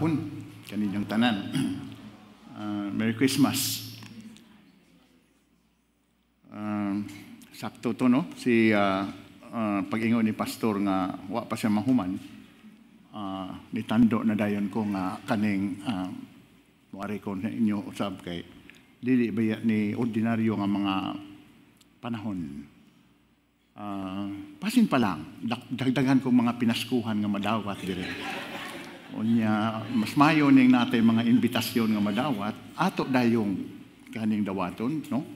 hapon kaninyong tanan. Merry Christmas. Sakto to, no? Si pag-ingon ni pastor nga wa pa siya mahuman. Nitando na dayon ko nga kaning muari ko sa inyo usab kay dili ba ni ordinaryo nga mga panahon. Pasin pa lang, dagdagan kong mga pinaskuhan nga madawat dire. Unya, mas mayo ning natay mga imbitasyon nga madawat, ato dayong kaning dawaton, no?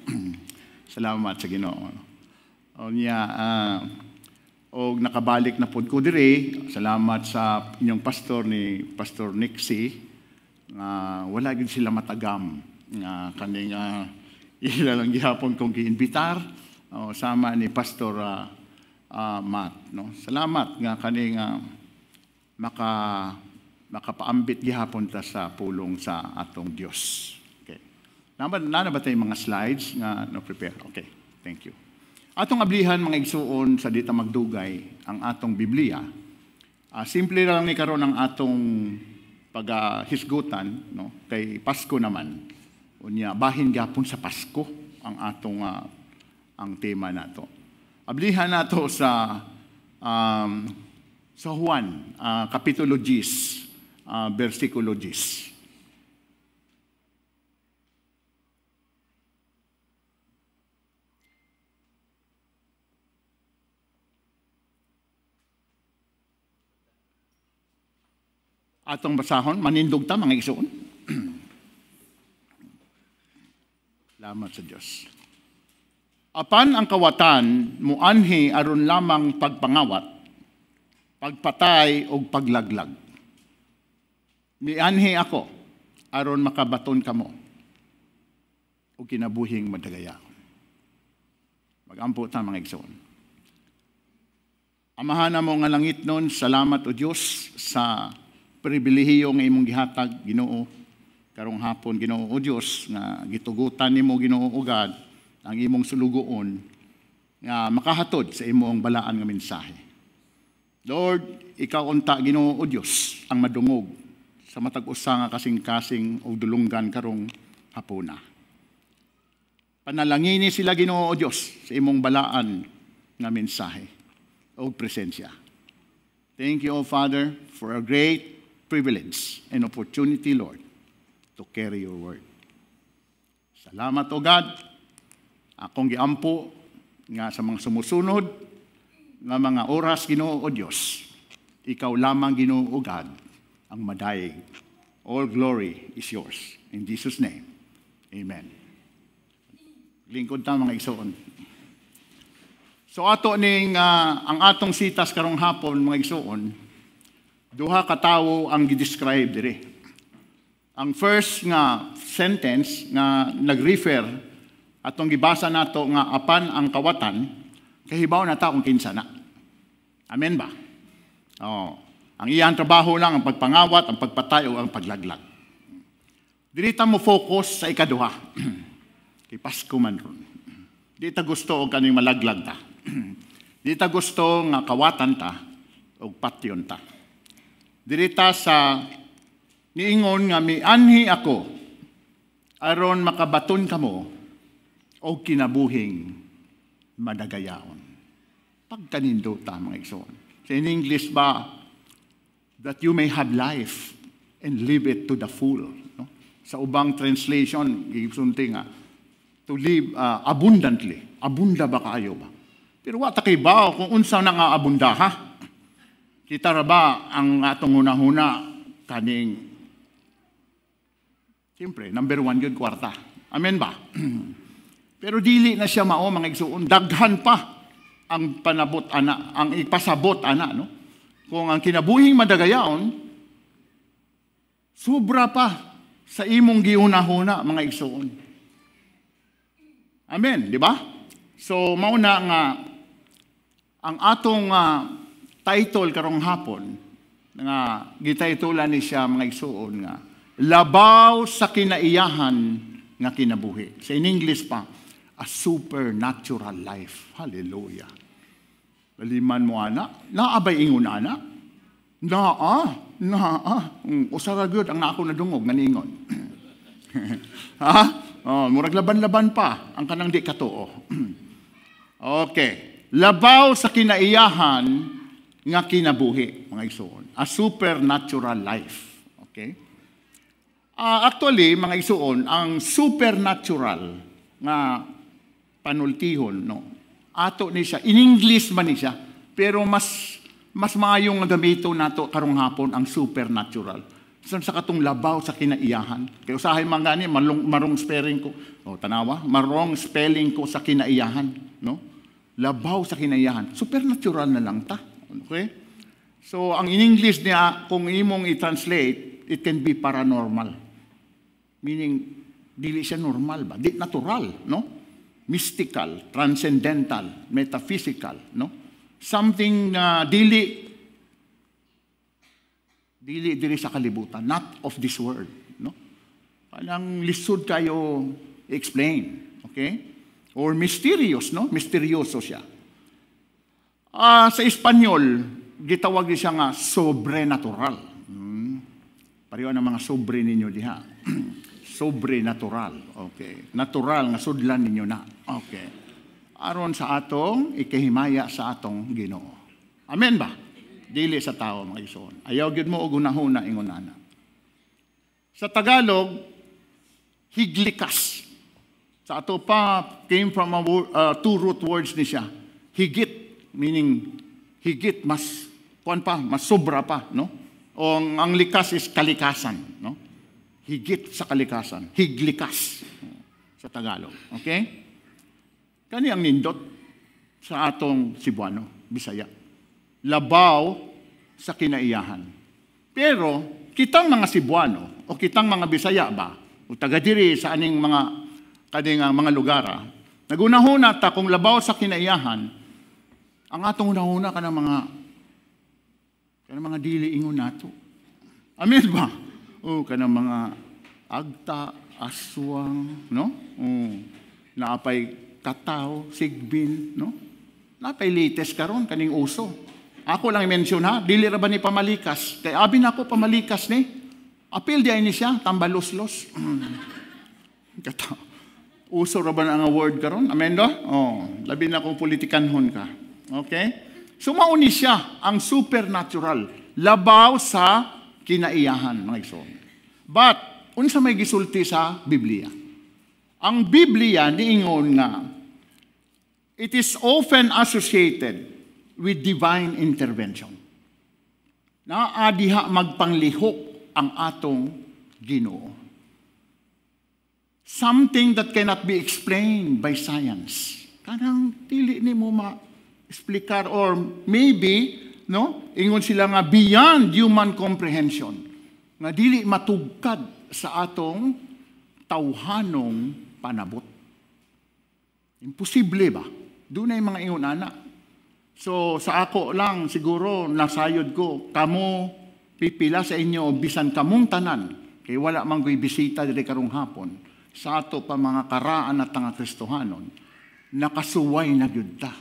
Salamat sa Ginoo. Unya, og nakabalik na pod ko dire, salamat sa inyong pastor ni Pastor Nixie, nga wala gyud sila matagam nga kaning ila lang gihapon kong giimbitar. Oh, sama ni Pastor Matt, no? Salamat nga kaning makapaambit gihapon ta sa pulong sa atong Dios. Okay. Nana ba tayong mga slides nga no prepare? Okay. Thank you. Atong ablihan mga igsuon sa dita magdugay ang atong Biblia. Simple lang ni karon ang atong paghisgutan, no? Kay Pasko naman. Unya bahin gihapon sa Pasko ang atong ang tema nato. Ablihan nato sa sa Juan, Kapitulo 10, versikulo 10. Atong basahon, manindog ta mga igsoon. Salamat sa Dios. Apan ang kawatan muanhi aron lamang pagpangawat, pagpatay og paglaglag. Mianhi ako aron makabaton kamo og kinabuhing madagayaon. Magampo ta mga igsoon. Amahan namo nga langit nun, salamat o Dios sa pribilehiyo nga imong gihatag Ginoo karong hapon, Ginoo o Dios, nga gitugutan nimo, Ginoo o God, ang imong sulugoon nga makahatod sa imong balaan nga mensahe. Lord, ikaw unta, Ginoo o Dios, ang madungog sa matag usa nga kasing-kasing o dulunggan karong hapuna. Panalangini sila, Ginoo o Dios, sa imong balaan nga mensahe o presensya. Thank you, O Father, for a great privilege and opportunity, Lord, to carry your word. Salamat, O God. Akong giampo nga sa mga sumusunod nga mga oras, Ginoo o Dios, ikaw lamang, Ginoo o God, ang madayeg. All glory is yours. In Jesus' name, amen. Lingkod ta mga igsoon. So ato ning ang atong sitas karong hapon mga igsoon, duha ka tawo ang gi-describe diri. Ang first nga sentence nga nag-refer atong gibasa nato nga apan ang kawatan, kahibaw na ta kung kinsa na. Amen ba? Oh, ang iyang trabaho lang ang pagpangawat, ang pagpatay o ang paglaglag. Dili ta mo focus sa ikaduha. Kay Pasko man ron. Di ta gusto og kaning malaglag ta. Di ta gusto nga kawatan ta og patyon ta. Dili ta sa niingon nga mianhi ako aron makabaton kamo o kinabuhing madagayaon. Pagkanindota, mga igsoon. So in English ba, that you may have life and live it to the full. No? Sa ubang translation, gisunti nga, to live abundantly. Abunda ba kaayo ba? Pero wa ta kay bao kung unsa na nga abunda, ha? Kita ra ba ang atong hunahuna kaning, siyempre, number one yun, kwarta. Amen ba? Pero dili na siya mao mga igsoon, daghan pa ang panabot ana, ang ipasabot ana, no? Kung ang kinabuhing madagayaon, sobra pa sa imong gihuna-huna mga igsoon. Amen, di ba? So mao na nga ang atong title karong hapon nga gitaytolan ni siya mga igsoon nga labaw sa kinaiyahan nga kinabuhi. Sa in English pa, a supernatural life. Hallelujah. Laliman mo ana, naabay ingon ana. Naa, naa. Usa ra gyud ang ako nadungog nga ningon. Ha? Oh, murag laban-laban pa ang kanang di katuo. Okay. Labaw sa kinaiyahan nga kinabuhi, mga igsuon. A supernatural life. Okay? Actually, mga igsuon, ang supernatural nga panultihon, no? Ato ni siya, in English man ni siya, pero mas maayong nga gamito nato karong hapon ang supernatural. Sa katong labaw sa kinaiyahan. Kaya usahay man gani, marong spelling ko. Oh, tanawa, marong spelling ko sa kinaiyahan, no? Labaw sa kinaiyahan. Supernatural na lang ta. Okay? So, ang in English niya, kung imong i-translate, it can be paranormal. Meaning, dili siya normal ba? Di natural, no? Mystical, transcendental, metaphysical, no? Something na dili diri sa kalibutan, not of this world, no? Kanang lisod kayo explain, okay? Or mysterious, no? Misteryoso siya. Sa Espanyol, gitawag siya nga sobrenatural. Pareho ng mga sobre ninyo diha. Sobrenatural. Okay. Natural nga sudlan ninyo na. Okay. Aron sa atong ikahimaya sa atong Ginoo. Amen ba? Dili sa tao, mga igsoon. Ayaw gyud mo og hunahuna ingon ana. Sa Tagalog, higlikas. Sa ato pa came from a two root words ni siya. Higit, meaning higit, mas kuan pa, mas sobra pa, no? O ang likas is kalikasan, no? Higit sa kalikasan, higlikas sa Tagalog. Okay? Kani ang nindot sa atong Cebuano, Bisaya. Labaw sa kinaiyahan. Pero kitang mga Cebuano o kitang mga Bisaya ba, o taga diri sa aning mga kaning mga lugar, nagunahuna ta kung labaw sa kinaiyahan, ang atong hunahuna kanang mga dili ingon nato. Amen ba? O kanang mga agta, aswang, no? O naapay kataw, sigbin, no? Naapay latest karon kaning uso. Ako lang i-mention ha, dili ra ba ni pamalikas? Kay abi na ako pamalikas ni. Apil di ay ni siya, tambalos-los. Kataw. Uso ra ba na ang word karon? Amen do? Oh, labi na kung politikanhon ka. Okay? So mao ni siya ang supernatural, labaw sa kinaiyahan, mga igsoon. But unsa may gisulti sa Biblia? Ang Biblia niingon nga it is often associated with divine intervention. Naa diha magpanglihok ang atong Ginoo. Something that cannot be explained by science. Kanang dili nimo ma-explicar or maybe, no, ingon sila nga beyond human comprehension. Nga dili matugkad sa atong tawhanong panabot. Imposible ba? Doon na yung mga ingon ana. So sa ako lang siguro nasayod ko kamo pipila sa inyo bisan kamong tanan kay wala man ko'y bisita diri karong hapon sa ato pa mga karaan at nga Kristohanon, nakasuway na gyud ta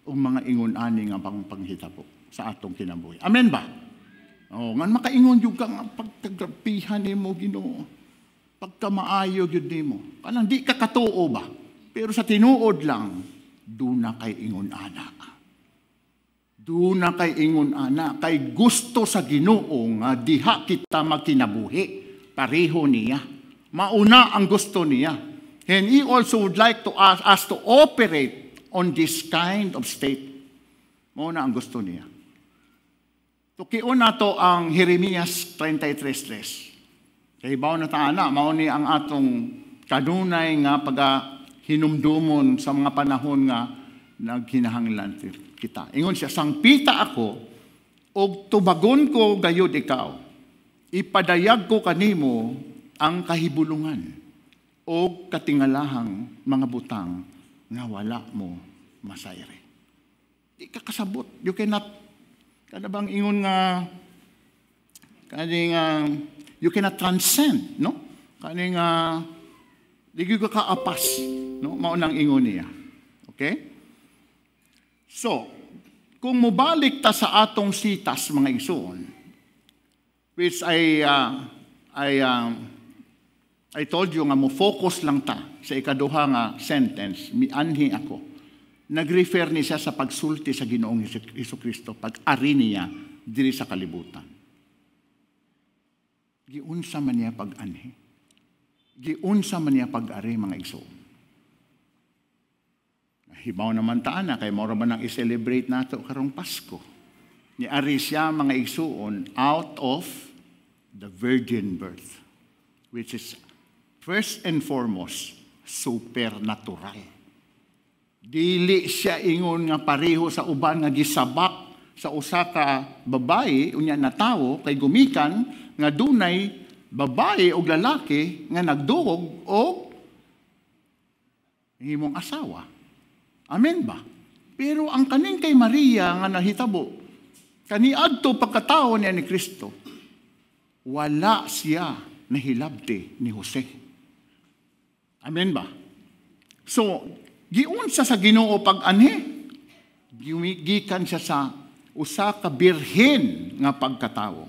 og mga ingon ani nga panghitabo sa atong kinabuhi. Amen ba? Oh, ngan makaingon gyud ka nga pagkagrabihan nimo, Ginoo. Pagkamaayo gyud nimo. Kanang di ka katuo ba? Pero sa tinuod lang, duna kay ingon ana. Duna kay ingon ana kay gusto sa Ginoo nga diha kita magkinabuhi. Pareho niya. Mauna ang gusto niya. And He also would like to ask us to operate on this kind of state. Mauna ang gusto niya. Tukion nato ang Jeremias 33:3. Kay bawo na ta ana, mao ni ang atong kanunay nga paga hinumdumon sa mga panahon nga nagkinahanglan kita. Ingon siya, "Sangpita ako og tubagon ko gayud ikaw. Ipadayag ko kanimo ang kahibulungan o katingalahang mga butang nga wala mo masayre." Di ka kasabot. You cannot, kada bang ingon nga, kaning you cannot transcend, no? Kaning di ka kaapas, no? Mao nang ingon niya. Okay? So, kung mobalik ta sa atong sitas, mga igsoon, Which I told you nga mo focus lang ta sa ikaduha nga sentence, "Mianhi ako." Nag-refer ni siya sa pagsulti sa Ginoong Hesus Kristo pag-ari niya diri sa kalibutan. Giunsa man niya pag-anhi? Giunsa man niya pag-ari, mga igsoon? Hibaw naman ta ana kay mao ra man ang i-celebrate nato karong Pasko. Niari siya, mga igsuon, out of the virgin birth, which is first and foremost supernatural. Dili siya ingon nga pareho sa uban nga gisabak sa usa ka babae unya natawo, kay gumikan nga dunay babae og lalaki nga nagduog og himong asawa. Amen ba? Pero ang kaning kay Maria nga nahitabo kaniadto pagkatao niya ni Kristo, wala siya nahilabti ni Jose. Amen ba? So, giunsa sa Ginoo pag-anhi? Gikan siya sa usa ka birhen nga pagkatawo.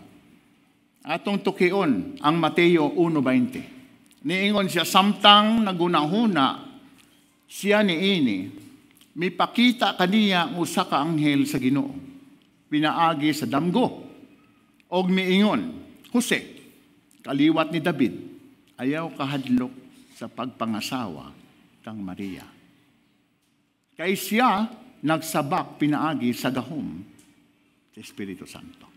Atong tukion ang Mateo 1:20. Niingon siya, "Samtang nagunahuna siya niini, mipakita kaniya ang usa ka anghel sa Ginoo pinaagi sa damgo og miingon, 'Jose, kaliwat ni David, ayaw kahadlok sa pagpangasawa kang Maria. Kay siya nagsabak pinaagi sa gahom sa Espiritu Santo.'"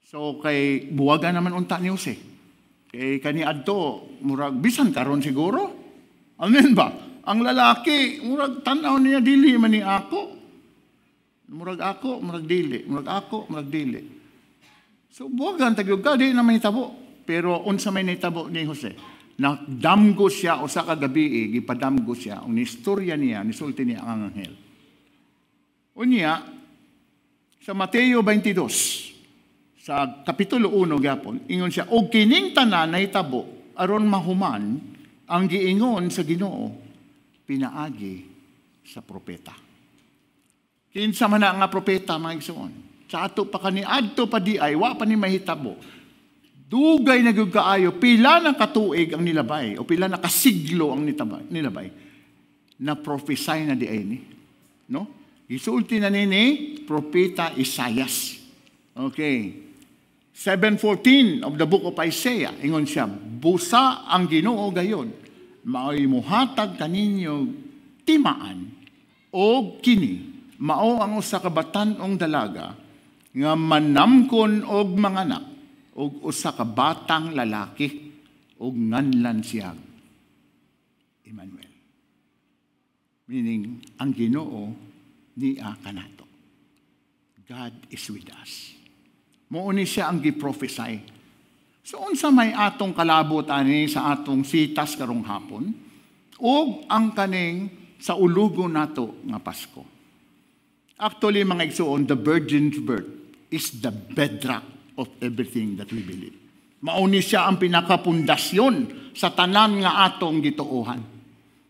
So kay buwagan naman unta ni Jose. Kay kaniadto murag bisan karon siguro. Amen ba? Ang lalaki murag tan-aw niya, "Dili man ni ako. Murag ako, murag dili, murag ako, murag dili." So buwagan ta gyud ka, di na mahitabo. Pero unsa may nahitabo ni Jose? Nagdamgo siya usa ka gabi, gipadamgo siya. Ang istorya niya, nisulti niya ang anghel. Unya, sa Mateo 22, sa Kapitulo 1 gyapon, ingon siya, "Og kining tanan nahitabo aron mahuman ang giingon sa Ginoo pinaagi sa propeta." Kinsa man na nga propeta, mga igsoon? Sa ato pa kani adto pa di ay wa pa ni mahitabo. Dugay na gyud kaayo, pila na katuig ang nilabay o pila na kasiglo ang nilabay na prophesy na di ay ni. No? Gisulti na ni Propeta Isaias. Okay. 7:14 of the book of Isaiah, ingon siya, "Busa ang Ginoo gayon, mao'y muhatag kaninyo timaan, og kini mao ang usa ka batan-ong dalaga nga manamkon og manganak og usa ka batang lalaki og nganlan siya Emmanuel." Meaning, ang Ginoo niya kanato. God is with us. Mao ni siya ang gi-prophesy. So unsa may atong kalabot ani sa atong sitas karong hapon ug ang kaning sa ulugo nato nga Pasko? Actually, mga igsuon, the virgin's birth is the bedrock of everything that we believe. Mao ni siya ang pinakapundasyon sa tanan nga atong gituohan.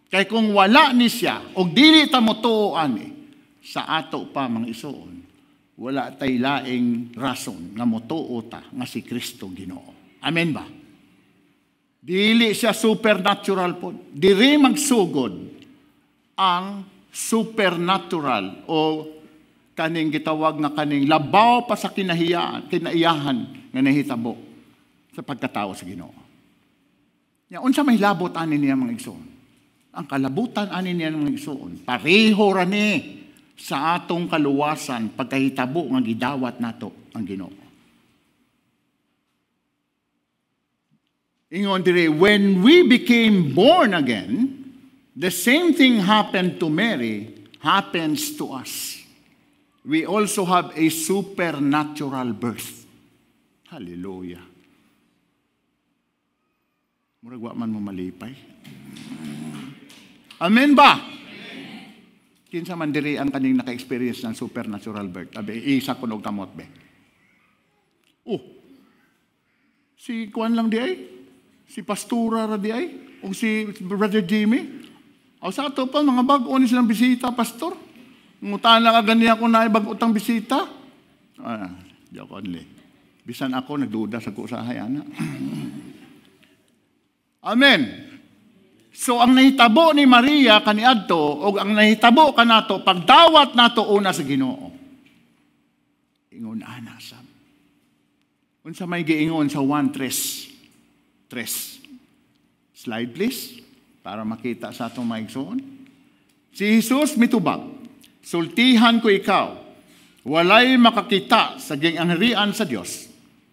Kay kung wala ni siya og dili ta motuo ani sa ato pa, mga igsuon, wala tay laing rason nga motuo ta nga si Kristo Ginoo. Amen ba? Dili siya supernatural po. Diri magsugod ang supernatural o kaning gitawag nga kaning labaw pa sa kinahiyaan, kinaiyahan nga nahitabo sa pagkatao sa Ginoo. Ya, unsa may labot ani niya, mga igsoon? Ang kalabutan ani niya, mga igsoon, pareho ra ni sa atong kaluwasan pagkahitabo nga gidawat nato ang Ginoo. Ingon dire, when we became born again, the same thing happened to Mary happens to us. We also have a supernatural birth. Hallelujah. Murag wa man mo malipay. Amen ba? Kinsa man diri ang kaning naka-experience ng supernatural birth? Abe, isa ko og kamot be. Oh. Si kuan lang di ay? Si Pastora ra di ay? O si Brother Jimmy? O sa ato pa, mga bag-o ni silang bisita, Pastor. Ngutana ka gani ako na bag-o tang bisita. Ah, joke only. Bisan ako nagduda sa usahay ana. Amen. So ang nahitabo ni Maria kaniadto og ang nahitabo kanato pagdawat nato una sa Ginoo. Ingon ana sa. Unsa may giingon sa 1:3? Tres. Slide, please, para makita sa atong mga igsoon. Si Jesus mitubag, "Sultihan ko ikaw, walay makakita sa gingharian sa Dios,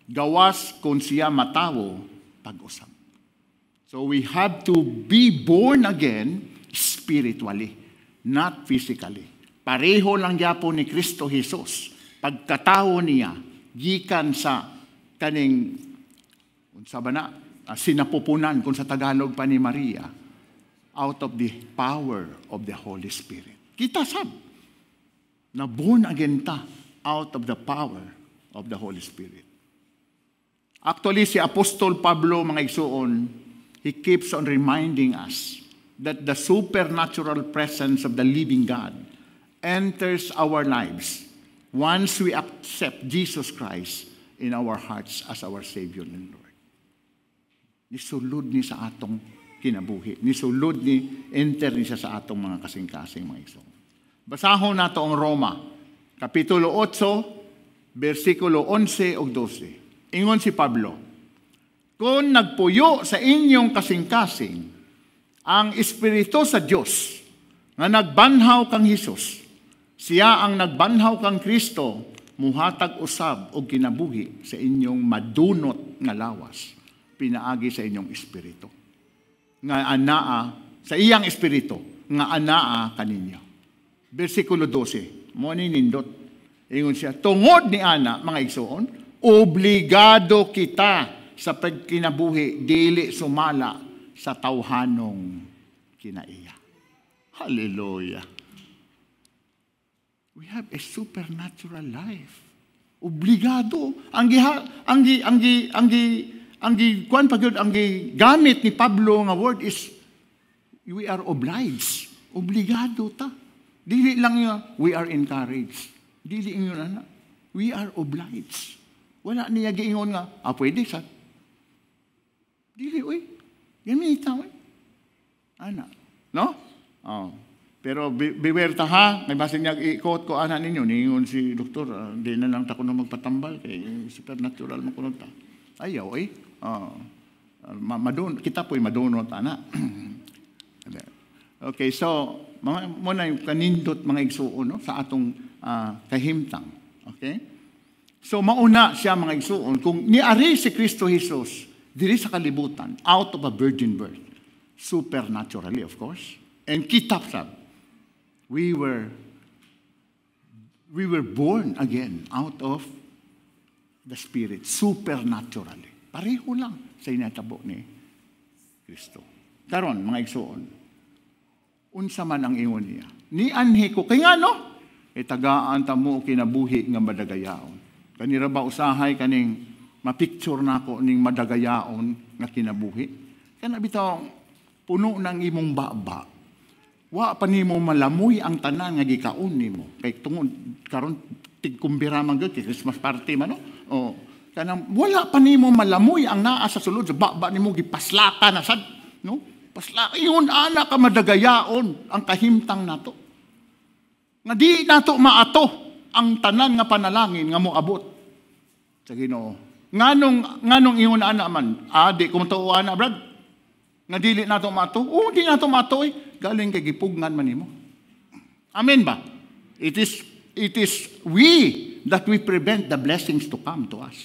gawas kung siya matawo pag-usab." So we have to be born again spiritually, not physically. Pareho lang gyapon ni Kristo Jesus. Pagkatawo niya, gikan sa kaning, unsa ba na, sinapupunan kung sa Tagalog pa ni Maria, out of the power of the Holy Spirit. Kita sab, na born again ta out of the power of the Holy Spirit. Actually, si Apostol Pablo, mga igsuon, he keeps on reminding us that the supernatural presence of the living God enters our lives once we accept Jesus Christ in our hearts as our Savior and Lord. Nisulod ni sa atong kinabuhi. Nisulod ni, enter ni siya sa atong mga kasing-kasing, mga igsoon. Basahon nato ang Roma, Kapitulo 8, versikulo 11 ug 12. Ingon si Pablo, "Kung nagpuyo sa inyong kasing-kasing ang Espiritu sa Dios nga nagbanhaw kang Hesus, siya ang nagbanhaw kang Kristo, muhatag usab og kinabuhi sa inyong madunot nga lawas pinaagi sa inyong espiritu nga anaa sa iyang espiritu nga anaa kaninyo." Versikulo 12, mo ni nindot. Ingon siya, tungod ni ana, mga igsoon, obligado kita sa pagkinabuhi dili sumala sa tawhanong kinaiya. Hallelujah. We have a supernatural life. Obligado. Ang giha, ang gi, ang gi, ang gi, ang gi, kuan pa gyud, ang gi gamit ni Pablo nga word is we are obliged. Obligado ta. Dili lang nga we are encouraged. Dili ingon ana. We are obliged. Wala niya giingon nga, "Ah, pwede sa." Dili, uy. Gamita, uy. Ana. No? Oh. Pero beware ta ha, may basin niya i-quote ko ana ninyo, niingon si doktor, di na lang ta kuno magpatambal kay supernatural mo kuno ta. Ayaw eh. Oh. Madun kita po'y madunot ana. Okay, so mga mo na yung kanindot, mga igsuon, no, sa atong kahimtang. Okay? So mauna siya, mga igsuon, kung niari si Kristo Jesus diri sa kalibutan out of a virgin birth, supernaturally, of course. And kita sab, we were born again out of the Spirit supernaturally. Pareho lang sa inatabo ni Kristo. Karon, mga igsuon, unsa man ang ingon niya? "Nianhi ko." Kay ngano? E tagaan ta mo kinabuhi nga madagayaon. Kanira ba usahay kaning ma-picture nako ning madagayaon nga kinabuhi? Kana bitaw puno ng imong baba. Wa pa nimo malamoy ang tanan nga gikaon nimo. Kay tungod karon tigkumbira man gyud kay Christmas party man, no. Oh, kanang wala pa nimo malamoy ang naa sa sulod sa baba nimo, gipaslaka na sad, no? Paslaka ingon ana ka madagayaon ang kahimtang nato. Nga di nato maato ang tanan nga panalangin nga moabot sa Ginoo. Nganong ingon ana man? Ah, di ko matuo ana, brad. Nga dili nato maato. Oo, di nato maato eh. Galing kay gipugnan man nimo. Amen ba? It is we that we prevent the blessings to come to us.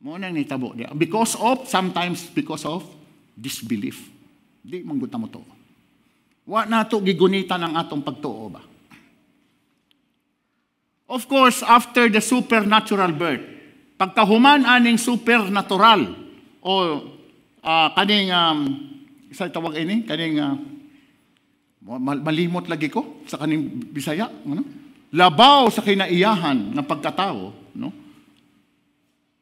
Mo nang nitabo diya. Because of, sometimes because of disbelief. Di man gud ta mo to. Wa nato gigunitan ang atong pagtuo ba? Of course, after the supernatural birth, pagkahuman aning supernatural o kaning sa tawag ini kaning malimot lagi ko sa kaning Bisaya, ano? Labaw sa kinaiyahan ng pagkatao, no,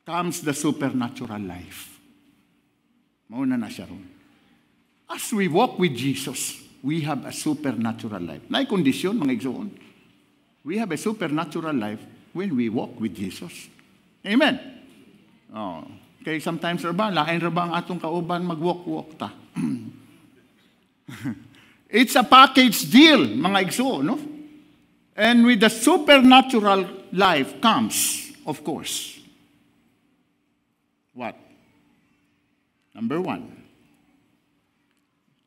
comes the supernatural life. Mao na na siya ron. As we walk with Jesus, we have a supernatural life. Naay kondisyon, mga igsoon. We have a supernatural life when we walk with Jesus. Amen. Oh. Kay sometimes ra ba, lain ra ba ang atong kauban, mag-walk-walk ta. It's a package deal, mga igsuon, no? And with the supernatural life comes, of course, what? Number one.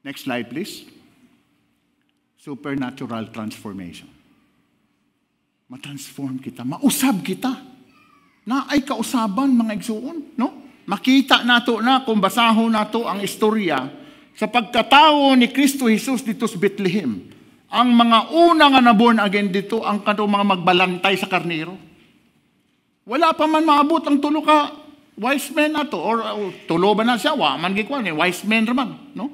Next slide, please. Supernatural transformation. Ma-transform kita, mausab kita. Naay kausaban, mga igsuon, no? Makita nato na kung basahon nato ang istorya sa pagkatao ni Kristo Jesus dito sa Bethlehem. Ang mga una nga na born again dito, ang katong mga magbalantay sa karnero. Wala pa man maabot ang tulo ka wise men ato or tulo ba na siya, wa man gikuan eh, wise men raman, no?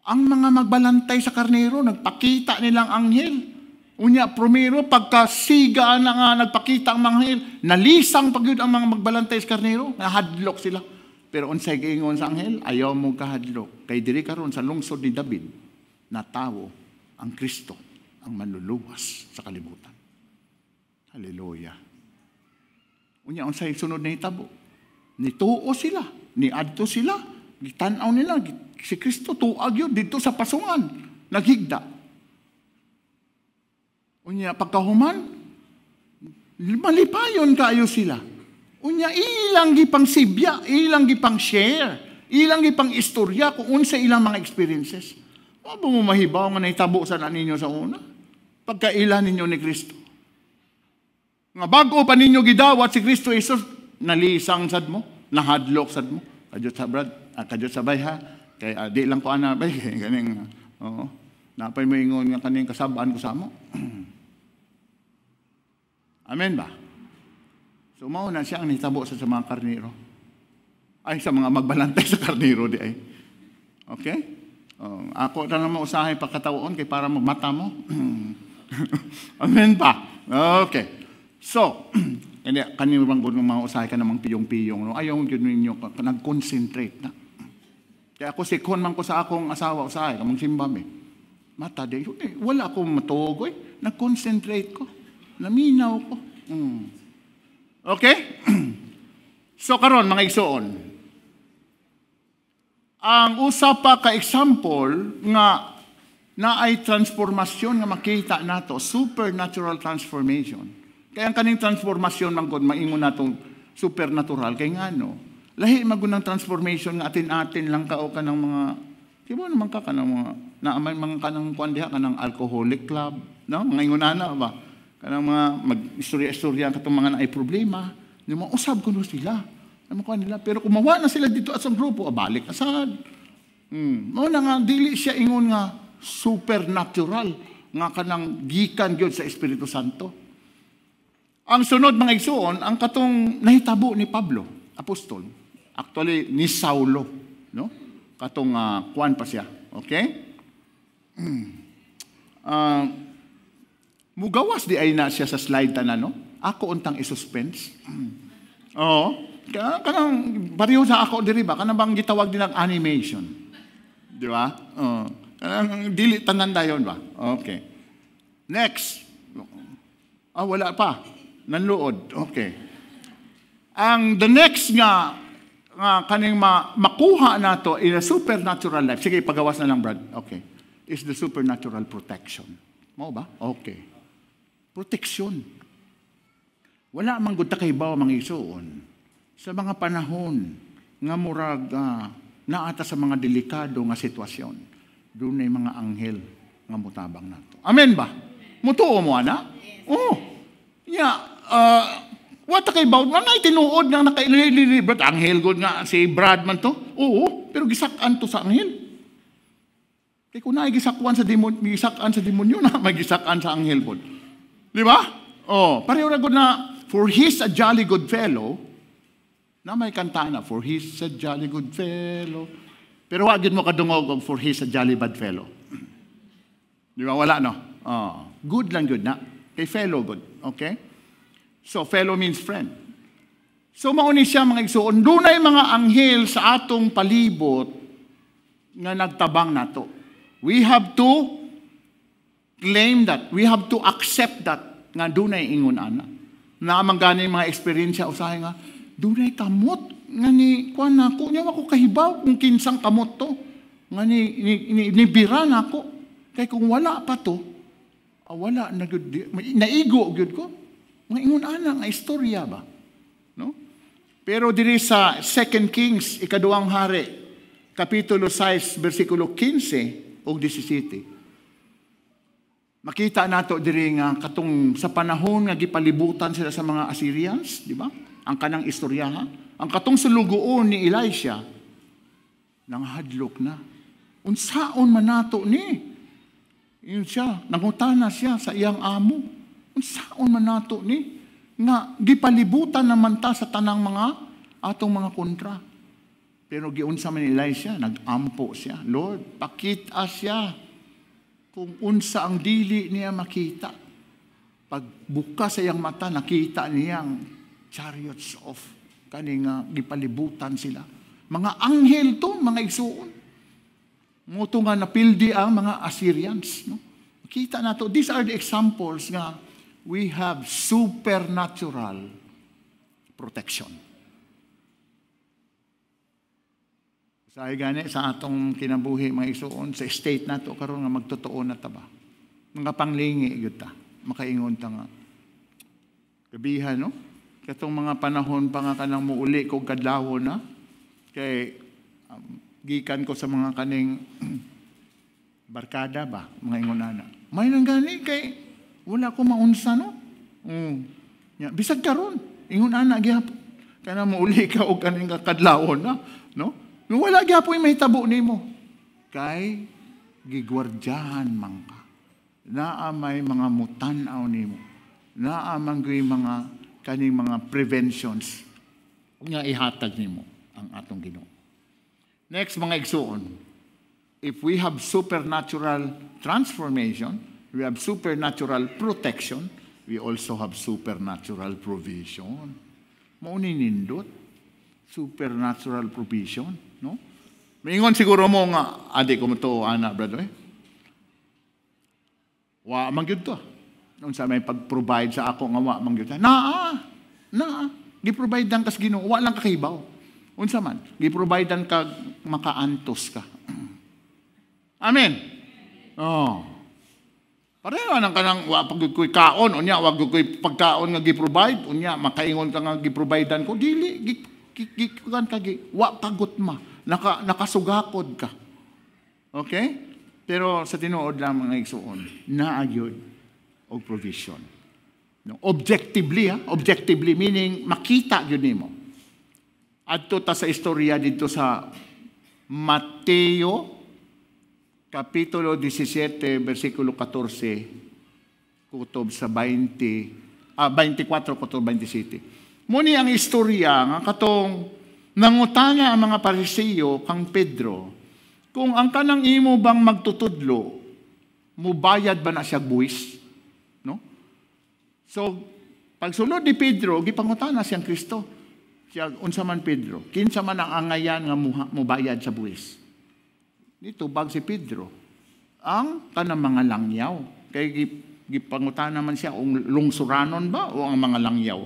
Ang mga magbalantay sa karnero, nagpakita nilang anghel. Unya, primero, pagkasiga na nga nagpakita ang mga anghel, nalisang pa gyud ang mga magbalantay sa karnero, nahadlok sila. Pero unsay giingon sa anghel? "Ayaw mo kahadlok. Kay diri karon sa lungsod ni David, natawo ang Kristo, ang manluluwas sa kalibutan." Hallelujah. Unya, unsay sunod na hitabo? Nituo sila, niadto sila, gitan-aw nila si Kristo tuag yun dito sa pasungan, naghigda. Unya, pagkahuman, malipayon kaayo sila. Unya, ilang gipang sibya, ilang gipang share, ilang gipang istorya kung unsa ilang mga experiences. Wa ba mo mahibaw nga nahitabo sa na ninyo sa una? Pagkaila ninyo ni Kristo. Nga bago pa ninyo gidawat si Kristo Jesus, nalisang sad mo, nahadlok sad mo. Kadyot sa brad, kadyot sa bay ha. Kay di lang ko ana bay kaning, oo. Napay mo ingon nga kaning kasabaan ko sa amo. Amen ba? So mao na siya ang nahitabo sa mga karnero. Ay, sa mga magbalantay sa karnero di ay. Okay? Oh, ako na naman usahay pagkatawoon kay para mata mo. Amen ba? Okay. So, hindi, kanino bang gud mga usahay ka namang piyong-piyong, no? Ayaw gyud ninyo nag-concentrate na. Kaya ako sikon man ko sa akong asawa usahay, kamong simba mi. Mata di, eh, wala akong matuog, eh. Nag-concentrate ko. Naminaw ko. Okay? So karon, mga igsoon, ang usa pa ka example nga naay transformasyon nga makita nato, supernatural transformation. Kaya ang kaning transformasyon man gud maingon natong supernatural kay ngano? Lahi man gud ng transformation nga atin-atin lang ka o kanang mga, di ba naman ka kanang mga naamay mga kanang kuan diha, kanang alcoholic club, no? Mga ingon ana ba? Kanang mga mag-istorya-istorya katong mga naay problema, di mo usab kuno sila. Ano kuan nila? Pero kung mawa na sila dito at sa grupo, ah, balik na sad. Mao na nga dili siya ingon nga supernatural nga kanang gikan gyud sa Espiritu Santo. Ang sunod, mga igsuon, ang katong nahitabo ni Pablo, apostol. Actually ni Saulo, no? Katong kuan pa siya, okay? Mugawas di ay na siya sa slide tanan, no? Ako untang i-suspense. Oo. Kaya kanang pareho sa ako diri ba, kanang bang gitawag din ang animation. Di ba? Oo. Kanang dili tanan dayon ba? Okay. Next. Ah, wala pa. Nanluod. Okay. Ang the next nga kaning makuha nato in a supernatural life. Sige, pagawas na lang, Brad. Okay. Is the supernatural protection. Mao ba? Okay. Protection. Wala man gud ta kahibaw, mga igsuon, sa mga panahon nga murag naata sa mga delikado nga sitwasyon. Dunay mga anghel nga mutabang nato. Amen ba? Mutuo mo ana? Oh. Ya, wa ta kay baw, manay tinuod nga nakailili, Brad, anghel gud nga si Brad man to. Oo, pero gisak-an to sa anghel. Kay kung naay gisakwan sa demon, gisak-an sa demonyo na may gisak-an sa anghel pod. Di ba? Oh, pareho ra gud na "For he's a jolly good fellow." Na may kanta na "For he's a jolly good fellow." Pero wa gyud mo kadungog og "For he's a jolly bad fellow." Di ba? Wala, no? Oh, good lang gyud na. Kay fellow good. Okay? So fellow means friend. So mao ni siya, mga igsuon, dunay mga anghel sa atong palibot nga nagtabang nato. We have to claim that. We have to accept that nga dunay ingon ana. Naa man gani mga eksperyensya usahay nga dunay kamot nga ni kuan nako, nya wa ko kahibaw kung kinsang kamot to nga ni bira nako, kay kung wala pa to, wala na gyud, naigo gyud ko. Mga ingon ana nga istorya ba, no? Pero diri sa 2 Kings, Ikaduhang Hari, kapitulo 6, bersikulo 15 ug 17, makita nato diri nga katong sa panahon nga gipalibutan sila sa mga Assyrians, di ba? Ang kanang istoryaha, ang katong sulugoon ni Elisha nanghadlok na. Unsaon man nato ni? Yun siya, nangutana siya sa iyang amo. Unsaon man nato ni? Nga gipalibutan naman ta sa tanang mga atong mga kontra. Pero giunsa man ni Elisha, nag-ampo siya. "Lord, pakita siya kung unsa ang dili niya makita." Pagbuka sa iyang mata, nakita niya ang chariots of kani nga gipalibutan sila. Mga anghel to, mga igsuon. Mao to nga napildi ang mga Assyrians. No? Kita nato, these are the examples nga we have supernatural protection. Sa gani sa atong kinabuhi, mga igsuon, sa state nato karon nga magtotoo na ta ba. Mga panglingi gyud ta, makaingon ta nga. Gabihan, no? Katong mga panahon pa nga kanang muuli kog kadlawon na kay gikan ko sa mga kaning barkada ba, mga ingon ana. May nang gani kay wala ko maunsa, no. Ya, bisag karon, ingon ana gihapon. Kana muuli ka og kaning kadlawon na, no? Wala gyapon mahitabo nimo. Kay gigwardyahan man ka. Naa may mga mutan-aw nimo. Naa man mga kaning mga preventions nga ihatag nimo ang atong Ginoo. Next, mga igsuon, if we have supernatural transformation, we have supernatural protection, we also have supernatural provision. Mao ni nindot, supernatural provision, no? Maingon siguro mo nga, adi ko mo to, ana, brother, eh. Wa man gyud to. Unsa may pag-provide sa ako nga wa man gyud? Naa, naa. Gi-provide kas Ginoo, wa lang kahibaw. Unsa man? Gi-provide ka makaantos ka. Amen. Oh. Pareho nang kanang wa pag ko'y kaon, unya wa ko'y pagkaon nga gi-provide, unya makaingon ka nga gi-providean ko, dili gi, gi, gi, kan ka gi, wa kagutma, nakasugakod ka. Okay? Pero sa tinuod lang, mga igsuon, naa gyud og provision. No, objectively, ha? Objectively meaning makita gyud nimo. Adto ta sa istorya dito sa Mateo kapitulo 17 bersikulo 14 kutob sa 20 24 kutob 27. Muni ang istorya nga katong nangutana ang mga Parisiyo kang Pedro kung ang kanang imo bang magtutudlo, mubayad ba na siya buwis? No? So, pagsulod ni Pedro, gipangutana siyang Kristo. Siya, unsa man, Pedro, kinsa man ang angayan nga mubayad sa buwis? Nitubag si Pedro, ang kanang mga langyaw. Kay gipangutana man siya kung lungsuranon ba o ang mga langyaw.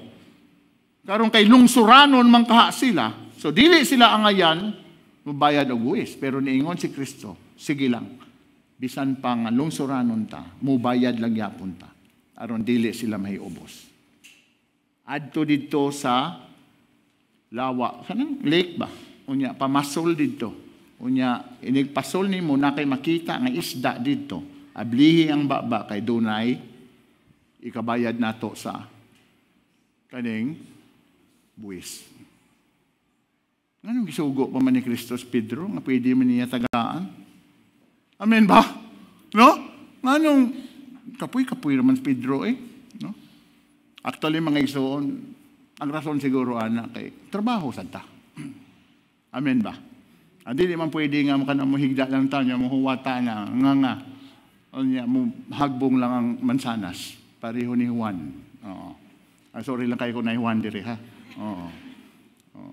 Karon kay lungsuranon man kaha sila, so dili sila angayan mubayad og buwis. Pero niingon si Kristo, sige lang, bisan pa nga lungsuranon ta, mubayad lang yapon ta, aron dili sila mahiubos. Adto didto sa lawa, kanang lake ba? Unya, pamasol didto. Unya, inigpasol nimo na kay makita nga isda didto. Ablihi ang baba kay dunay ikabayad nato sa kaning buwis. Nganong gisugo pa man ni Kristo si Pedro nga pwede man niya tagaan? Amen ba? No? Nganong kapoy-kapoy naman si Pedro eh. No? Actually, mga igsoon, ang rason siguro ana kay trabaho sad ta. Amen ba? Dili man pwede nga kana mo higda lang ta nya mo huwata na nga nga. Unya mo hagbong lang ang mansanas pareho ni Juan. Oo. Sorry lang kayo kung na Juan diri ha. Oo. Oo.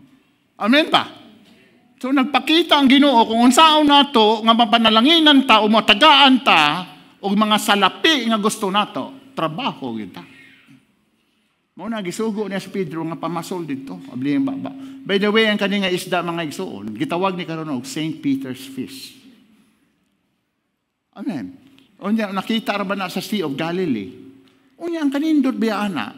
Amen ba? So nagpakita ang Ginoo kung unsaon nato nga mapanalanginan ta o matagaan ta og mga salapi nga gusto nato, trabaho gyud ta. Mao na gisugo niya si Pedro nga pamasol didto, ablihang baba. By the way, ang kani nga isda, mga igsuon, gitawag ni karon og St. Peter's fish. Amen. Unya nakita ra ba na sa Sea of Galilee? Unya ang kanindot biya ana.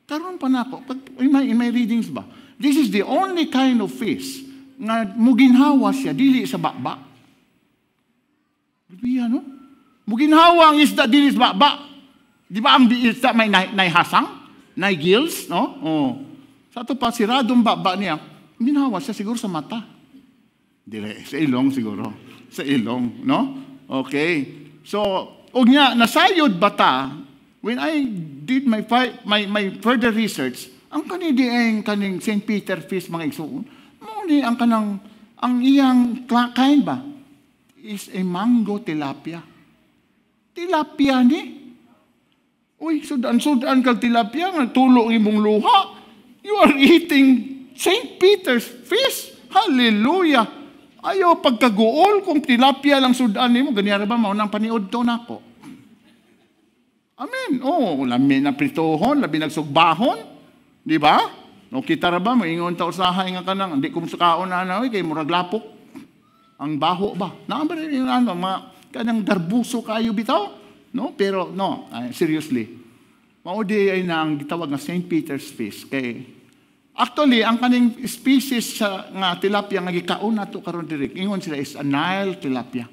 Karon pa nako pag in my readings ba? This is the only kind of fish nga muginhawa siya dili sa baba. Biya, no? Muginhawa ang isda dili sa baba. Di ba ang isda may naihasang? Nay gills, no? Oh. Sa ato pa, siradong baba niya, ginhawa siya siguro sa mata. Dire, sa ilong siguro. Sa ilong, no? Okay. So, og niya, nasayod bata, when I did my further research, ang kani dieng kaning St. Peter fish, mga igsuon, mao ni ang kanang, ang iyang kind ba, is a mango tilapia. Tilapia ni. Uy, sudan-sudan kag tilapia, nga tulo ang imong luha. You are eating St. Peter's fish. Hallelujah. Ayaw pagkaguol kung tilapia lang sudan nimo, ganiya ra ba mao nang paniud to nako. Amen. Oh, lami na pritohon, labi nagsugbahon. Di ba? No, kita ra ba moingon ta usahay nga kanang hindi ko kaon na na kay murag lapok. Ang baho ba? Naa ba rin yung ano, mga kanang garbuso kayo bitaw? No, pero no, seriously. Mao di ay na ang gitawag nga St. Peter's fish kay actually ang kaning species sa nga tilapia nga gikaon nato karon diri, ingon sila is a Nile tilapia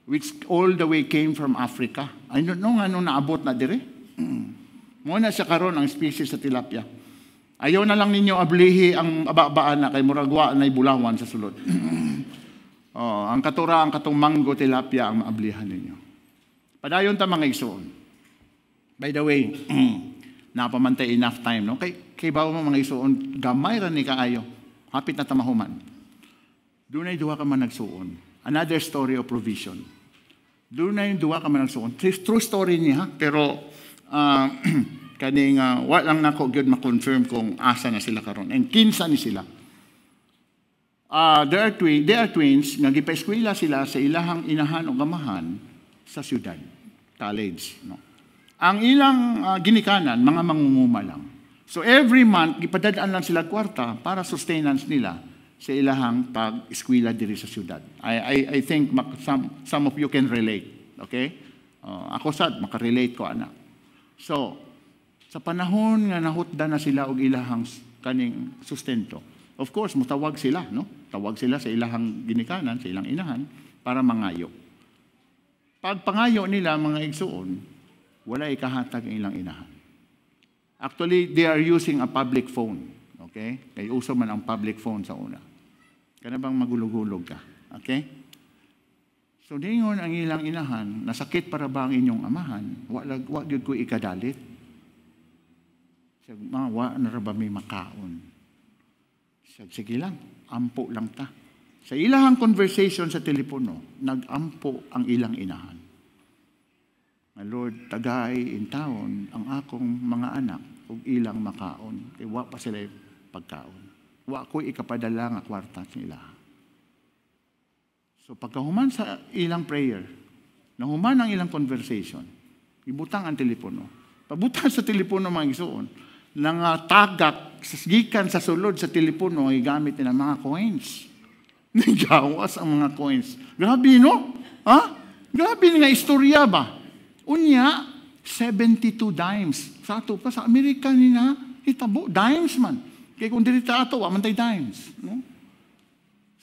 which all the way came from Africa. I don't know nga naabot na diri. Mo na siya karon ang species sa tilapia. Ayaw na lang ninyo ablihi ang ababaan na kay murag wa na bulawan sa sulod. Oh, ang katura ang katong mango tilapia ang maablihan ninyo. Padayon ta, mga igsoon. By the way, napamantay enough time, no? Kay bawo mo, mga igsoon, gamay ra ni kaayo. Hapit na ta mahuman. Dunay duha ka managsuon. Another story of provision. Dunay duha ka managsuon. True story niya, ha? Pero kaning wa lang nako gyud ma-confirm kung asa na sila karon and kinsa ni sila. They are twins nga gipa-eskwela sila sa ilahang inahan o gamahan sa syudad, college, no? Ang ilang ginikanan, mga mangunguma lang. So every month gipadad-an lang sila kwarta para sustenance nila sa ilahang pag-eskwela diri sa syudad. I think some of you can relate. Okay? Ako sad makarelate ko ana. So, sa panahon nga nahutda na sila og ilahang kaning sustento. Of course, mutawag sila, no? Tawag sila sa ilahang ginikanan, sa ilang inahan para mangayo. Pagpangayo nila, mga igsuon, wala ikahatag ang ilang inahan. Actually, they are using a public phone. Okay? Kay uso man ang public phone sa una. Kana bang magulog-gulog ka? Okay? So, ningon ang ilang inahan, "Nasakit para ba ang inyong amahan? Wa gyud ko ikadalit." Siya, "Ma, wa na ra ba may makaon?" Siya, "Sige lang, ampo lang ta." Sa ilahang conversation sa telepono, nag-ampo ang ilang inahan. Nga, "Lord, tagay intawon ang akong mga anak ug ilang makaon. Kay wa pa sila pagkaon. Wa ko ikapadala nga kwarta nila." So pagkahuman sa ilang prayer, nahuman ang ilang conversation, ibutang ang telepono. Pabutang sa telepono, mga igsuon, nangatagak gikan sa sulod sa telepono ay gamit nila mga coins. Nigawas ang mga coins. Grabe, no? Ha? Grabe nga istorya ba? Unya, 72 dimes. Sa ato pa, sa Amerika ni na, hitabo, dimes man. Kaya kung dili ta ato, wa man tay dimes. No?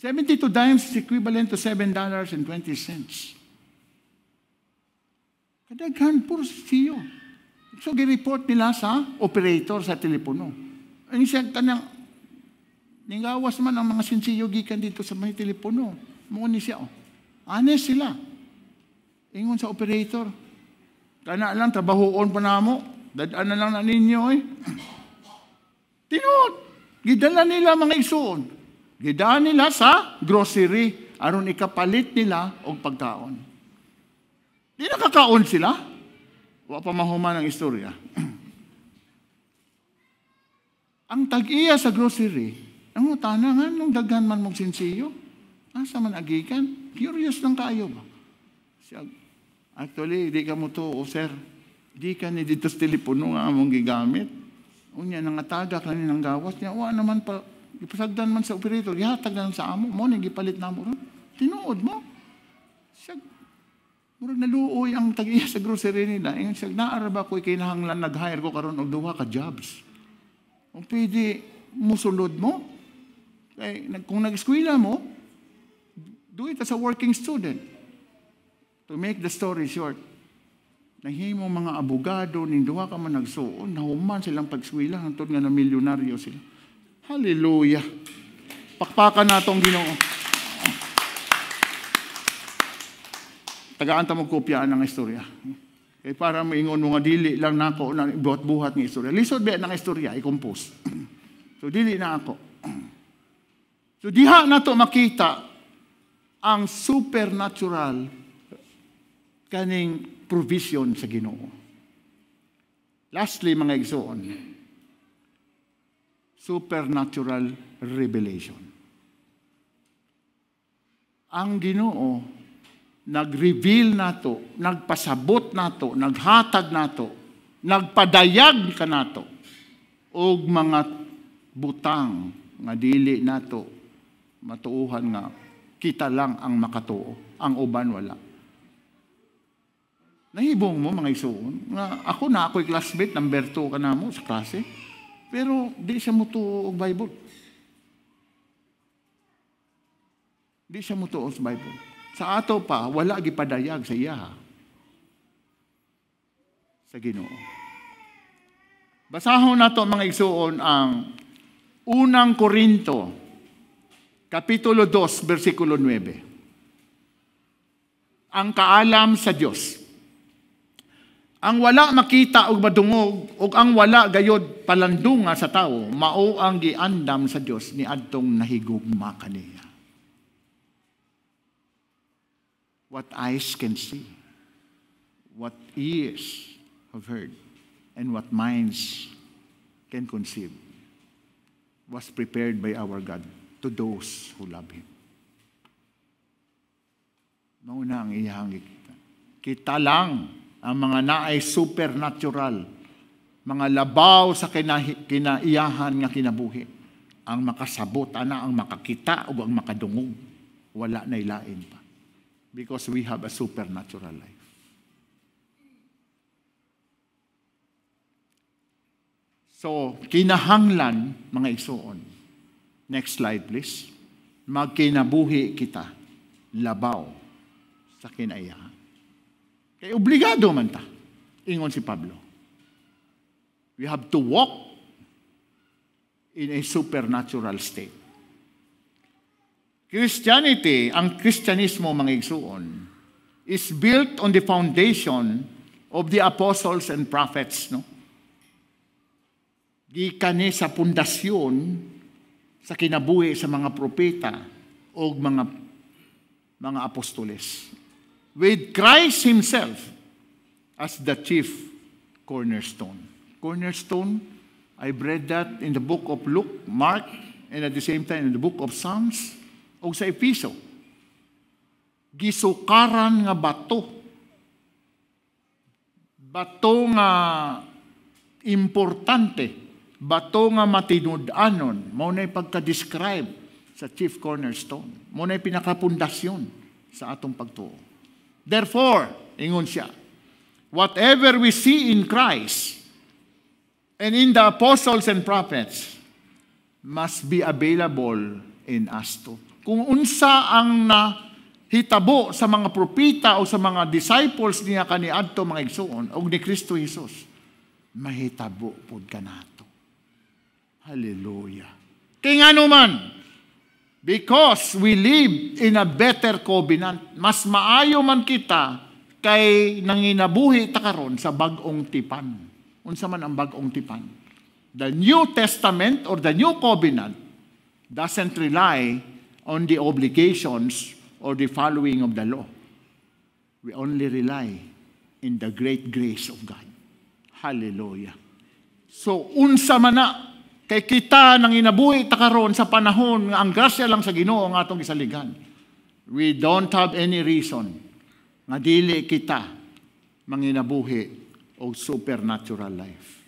72 dimes is equivalent to $7.20. Kadaghan, puro siyo. So, gi-report nila sa operator sa telepono. Ang siya kanang, ningawas man ang mga sinsiyo gikan dito sa may telepono. Mo ni siya. Oh. Honest sila. Ingon sa operator, "Kana lang, trabahoon pa namo. Dadaan na lang na ninyo eh." Tinuod. Gidala nila, mga igsuon. Gidala nila sa grocery aron ikapalit nila og pagkaon. Di nakakaon sila. Wa pa mahuman ang istorya. Ang tag-iya sa grocery, ang utana nga, nung daghan man mong sinsiyo, asa man agikan? Curious lang kayo ba? Siya, "Actually, di ka mo to, oh, sir. Di ka ni dito sa telepono nga among gigamit." Unya nangatagak lang ng gawas niya. Wa naman pa ipasagdan man sa operator, gihatag lang sa amo mo ni gipalit namo ron. Tinuod mo. Siya murag naluoy ang tag-iya sa grocery nila. Ingon siya, "Naa ra ba ko'y kinahanglan nag-hire ko karon og duha ka jobs. Kung pwede musulod mo, kay kung nag-eskwela mo, do it as a working student." To make the story short, nahimo mga abogado ning duha ka man nagsuon, nahuman silang pag-eskwela hangtod nga na milyonaryo sila. Hallelujah. Pakpakan natong Ginoo. Tagaan ta mo kopyaan ang istorya. Kay para moingon mo nga dili lang nako na buhat-buhat nga istorya. Lisod ba ng istorya i-compose. So dili na ako. So diha nato makita ang supernatural kaning provision sa Ginoo. Lastly, mga igsoon, supernatural revelation. Ang Ginoo nag-reveal nato, nagpasabot nato, naghatag nato, nagpadayag kanato og mga butang nga dili nato matuohan nga kita lang ang makatuo, ang uban wala. Nahibong mo, mga igsoon, nga ako na ako'y classmate, number 2 ka na mo sa klase, pero di siya mutuo og Bible. Di siya mutuo sa Bible. Sa ato pa, wala gipadayag sa iya. Sa Ginoo. Basahon nato, mga igsoon, ang Unang Korinto, Kapitulo 2, versikulo 9. Ang kaalam sa Dios. Ang wala makita og madungog ug ang wala gayod palandunga sa tawo, mao ang giandam sa Dios niadtong nahigugma kaniya. What eyes can see, what ears have heard, and what minds can conceive was prepared by our God to those who love Him. Mao na ang iyang gikita. Kita lang ang mga naay supernatural, mga labaw sa kinaiyahan nga kinabuhi, ang makasabot ana, ang makakita o ang makadungog, wala na ilain pa. Because we have a supernatural life. So, kinahanglan, mga igsoon. Next slide, please. Magkinabuhi kita labaw sa kinaiyahan. Kay obligado man ta, ingon si Pablo. We have to walk in a supernatural state. Christianity, ang Kristyanismo, mga igsoon, is built on the foundation of the apostles and prophets, no? Gikan ni sa pundasyon sa kinabuhi sa mga propeta o mga apostoles. With Christ Himself as the chief cornerstone. Cornerstone, I've read that in the book of Luke, Mark, and at the same time in the book of Psalms, o sa Efeso. Gisukaran nga bato. Bato nga importante. Bato nga matinud-anon. Mao na'y pagka-describe sa chief cornerstone. Mao na'y pinakapundasyon sa atong pagtuo. Therefore, ingon siya, whatever we see in Christ and in the apostles and prophets must be available in us too. Kung unsa ang nahitabo sa mga propeta o sa mga disciples niya kaniadto, mga igsoon, og ni Kristo Jesus, mahitabo pud kanato. Hallelujah. Kay ngano man, because we live in a better covenant, mas maayo man kita kay nanginabuhi ta karon sa bag-ong tipan. Unsa man ang bag-ong tipan? The New Testament or the New Covenant doesn't rely on the obligations or the following of the law. We only rely in the great grace of God. Hallelujah. So, unsa man na, kay kita nanginabuhi ta karon sa panahon nga ang grasya lang sa Ginoo ang atong gisaligan. We don't have any reason nga dili kita manginabuhi og supernatural life.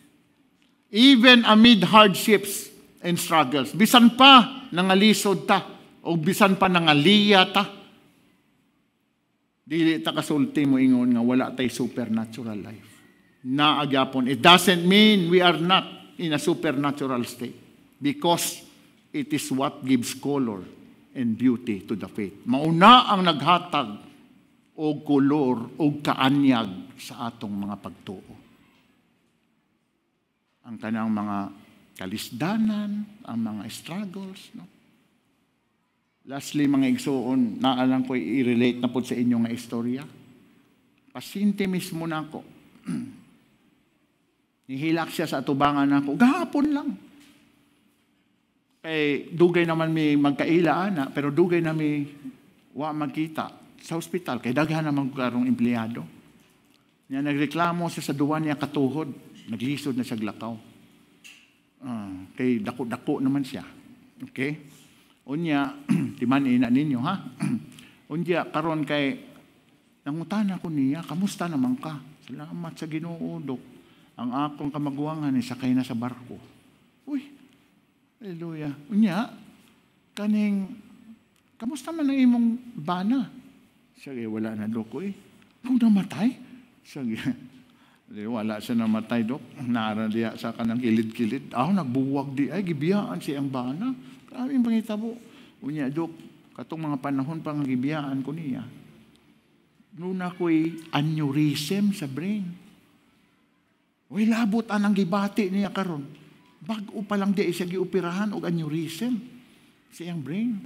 Even amid hardships and struggles. Bisan pa nangalisod ta o bisan pa nangaliya ta, dili ta kasulti mo ingon nga wala tay supernatural life. Naa gyapon. It doesn't mean we are not in a supernatural state because it is what gives color and beauty to the faith. Mauna ang naghatag og kolor og kaanyag sa atong mga pagtuo. Ang kanang mga kalisdanan, ang mga struggles, no? Lastly, mga igsuon, naa lang ko i-relate na po sa inyo nga istorya. Pasyente mismo na ako. Nihilak siya sa atubangan nako. Gahapon lang. Kay dugay naman mi magkaila ana, pero dugay na mi wa magkita sa ospital kay daghan naman karong empleyado. Nya nagreklamo siya sa duwa niya katuhod, naglisod na siya lakaw. Kay dako-dako naman siya. Okay? Unya, timan ina ninyo ha. Unya karon kay nangutana ko niya, "Kamusta naman ka?" "Salamat sa Ginoo, Dok. Ang akong kamaguwangan sakay na sa barko." Uy, hallelujah. Unya, kaning, "Kamusta man ang imong bana?" Siya, "Eh, wala na, Dok, eh." "Kung namatay?" Siya, "Di, wala siya namatay, Dok. Nara diya sa kanang kilid-kilid." Ako, nagbuwag di ay, gibiyaan siya ang bana. Grabe ang pangitabo. "Unya, Dok, katong mga panahon pa nga gibiyaan ko niya, naa ko'y aneurysm sa brain." Uy, labot anang gibati niya karon. Bag-o pa lang di siya gioperahan og aneurysm sa iyang brain.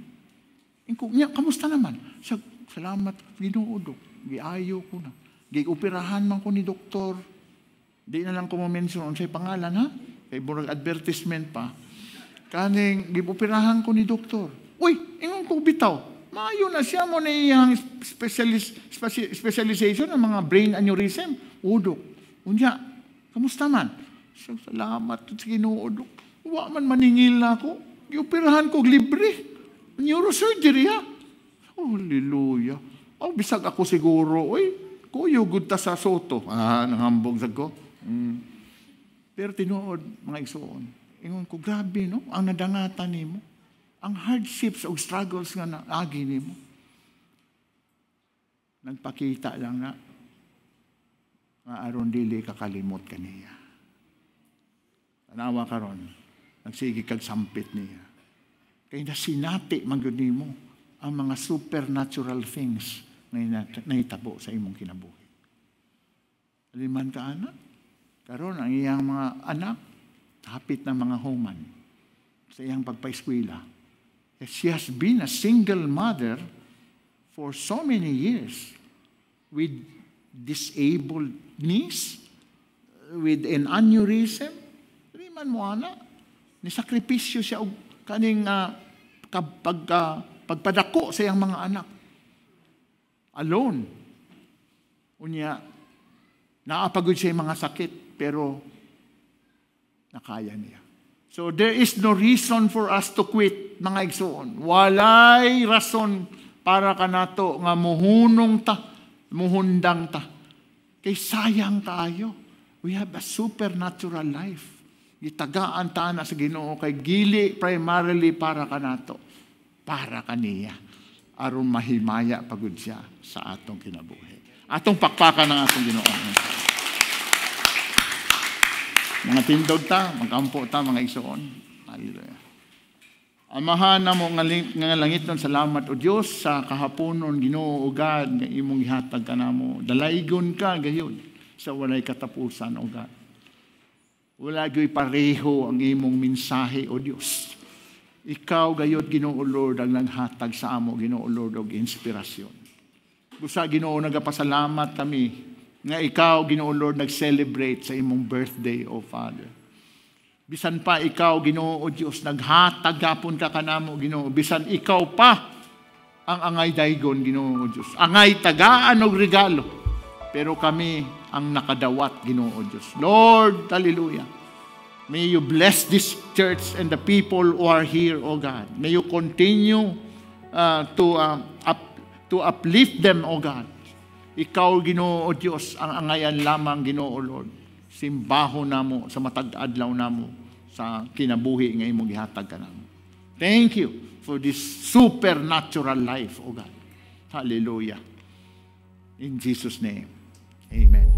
Ingko, "Niya, kamusta naman?" Siya, "Salamat Ginoo, Dok. Giayo ko na. Gioperahan man ko ni doktor." Di na lang ko mo-mention unsay pangalan ha. Kay murag advertisement pa. "Kaning gioperahan ko ni doktor." Uy, ingon ko bitaw. Maayo na siya mo na iyang specialization ng mga brain aneurysm. "O, Dok. Unya, kamusta man?" So, "Salamat sa Ginoo, Dok. Wa man maningil na ako. Gioperahan ko libre. Neurosurgery ha." Oh, hallelujah. Oh, bisag ako siguro, oy, kuyo gud ta sa soto. Ah, nanghambog sa ko. Pero tinuod, mga igsoon, ingon ko, grabe, no? Ang nadangatan nimo. Ang hardships o struggles nga naagi nimo. Nagpakita lang na nga aron dili ka kalimot kaniya. Tanawa karon, nagsige kag sampit niya. Kay nasinati man gyud nimo ang mga supernatural things na nahitabo sa imong kinabuhi. Aliman ka anak. Karon ang iyang mga anak hapit na mga human sa iyang pagpaeskwela. She has been a single mother for so many years with disabled knees, with an aneurysm. Di man mo ana. Ni sakripisyo siya og kaning pagpadako sa iyang mga anak. Alone. Unya, naa pa gud siya mga sakit, pero nakaya niya. So there is no reason for us to quit, mga igsoon. Walay rason para kanato nga muhunong ta, muhundang ta. Kay sayang kaayo. We have a supernatural life. Gitagaan ta na sa Ginoo kay dili primarily para kanato, para kaniya. Aron mahimaya pagud siya sa atong kinabuhi. Atong pakpakan ng atong Ginoo. Mga tindog ta, magkampo ta, mga igsoon. Hallelujah. Amahan namo nga langit nun, salamat o Dios sa kahaponon, Ginoo o God, nga imong gihatag kanamo. Dalaygon ka gayud sa walay katapusan, O God. Wala gyoy pareho ang imong mensahe, O Dios. Ikaw gayud, Ginoo Lord, ang naghatag sa amo, Ginoo Lord, og inspirasyon. Busa, Ginoo, nagapasalamat kami nga ikaw, Ginoo Lord, nag-celebrate sa imong birthday, O Father. Bisan pa ikaw, Ginoo o Dios, naghatag gapon ka kanamo, Ginoo. Bisan ikaw pa ang angay daygon, Ginoo o Dios. Angay tagaan og regalo. Pero kami ang nakadawat, Ginoo o Dios. Lord, hallelujah. May you bless this church and the people who are here, O God. May you continue to uplift them, O God. Ikaw, Ginoo o Diyos, ang angayan lamang, Ginoo Lord, sa Simbaho namo sa matag adlaw namo sa kinabuhi nga imong gihatag kanamo. Thank you for this supernatural life, O God. Hallelujah. In Jesus' name, amen.